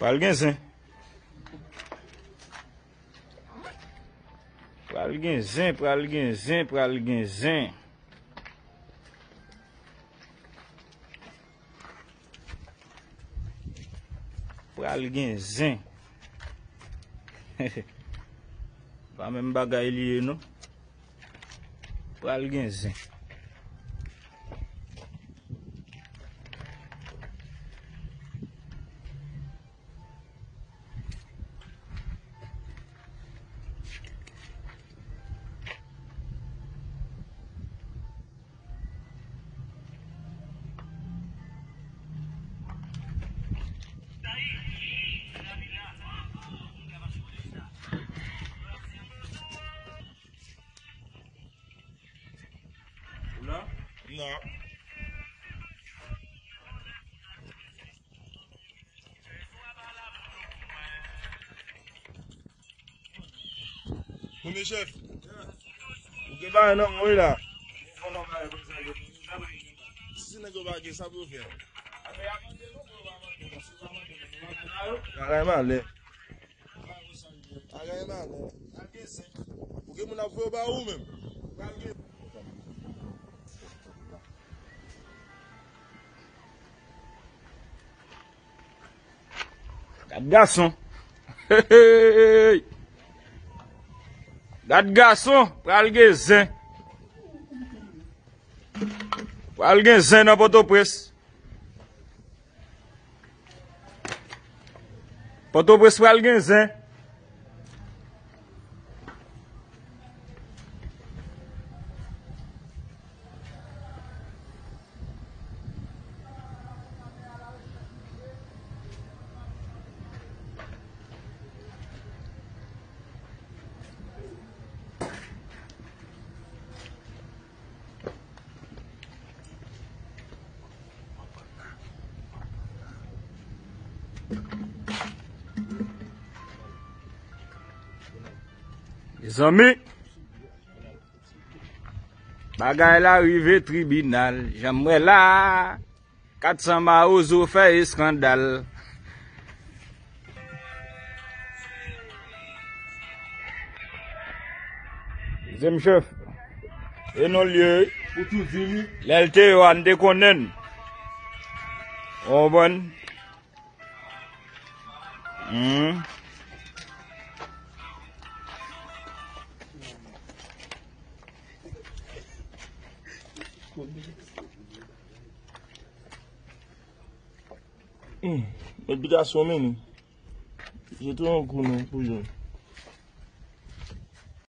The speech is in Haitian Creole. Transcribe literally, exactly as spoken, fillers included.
Pral gen zen. Pral gen zen, pral gen zen, pral gen zen. Pral gen zen. Pa menm bagay li ye, non. Pral gen zen. Ou la? Non. Kounye chèf. Ou gen bagay nan men w la. Si nèg yo pa gen, sa pou yo fè? Bagay malè. Bagay malè. Ou gen moun ap voye ba ou menm. Gad gason. Hey! Gad gason, pral gen zen. Pral gen zen nan Pòtoprens. Pòtoprens pral gen zen. Mezanmi, bagay la rive tribinal. Jan m wè la, kat san mawozo fè eskandal. Deuxième chef. E non l ye, wi. Ou tou di li. Lè l te yo a, n te konnen l. Ou konprann? Hmm. Hmm. Met bitasyon men nou. Je tou yon kou non pou jwenn.